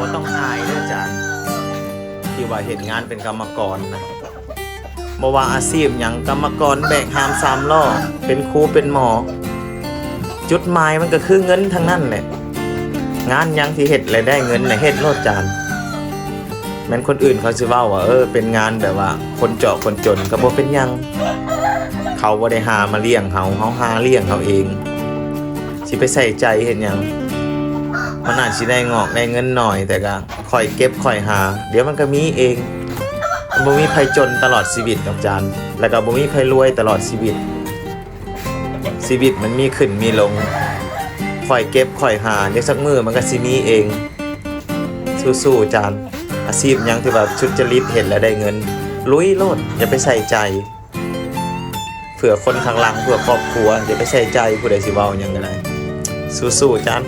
ບໍ່ຕ້ອງອາຍເດີຈານ ທີ່ວ່າເຮັດງານເປັນກຳມະກອນນະ. ບໍ່ວ່າອາຊີບຫຍັງ, ກຳມະກອນແບກຫາມສາມລໍ້, ເປັນຄູເປັນໝໍ, ຈຸດໝາຍມັນກໍຄືເງິນທັງນັ້ນແຫຼະ. ງານຫຍັງທີ່ເຮັດແລ້ວໄດ້ເງິນນະ ເຮັດໂລດຈານ. ແມ່ນຄົນອື່ນເຂົາຊິເວົ້າວ່າ ເອີ ເປັນງານແບບວ່າຄົນເຈາະຄົນຈົນ ກໍບໍ່ເປັນຫຍັງ. ເຂົາບໍ່ໄດ້ຫາມາລ້ຽງເຮົາ, ເຮົາຫາລ້ຽງເຮົາເອງ. ຊິໄປໃສ່ໃຈເຮັດຫຍັງ? ມັນອາດຊິໄດ້ງອກໄດ້ເງິນໜ້ອຍ, ແຕ່ກໍ ຂ້ອຍເກັບຂ້ອຍຫາ, ດຽວມັນກໍມີເອງ. ມັນບໍ່ມີໃຜຈົນຕະຫຼອດຊີວິດດອກຈານ, ແລ້ວກໍບໍ່ມີໃຜລວຍຕະຫຼອດຊີວິດ. ຊີວິດມັນມີຂຶ້ນມີລົງ, ຂ້ອຍເກັບຂ້ອຍຫາ, ດຽວສັກມື້ມັນກໍຊິມີເອງ. ສູ້ໆຈານ, ອາຊີບຫຍັງທີ່ວ່າສຸດຈະລິດເຮັດແລ້ວໄດ້ເງິນ, ລຸຍໂລດ, ຢ່າໄປໃສ່ໃຈ. ເພື່ອຄົນຂ້າງຫຼັງ, ເພື່ອຄອບຄົວ, ຢ່າໄປໃສ່ໃຈຜູ້ໃດຊິເວົ້າຫຍັງກໍໄດ້. ສູ້ໆຈານ,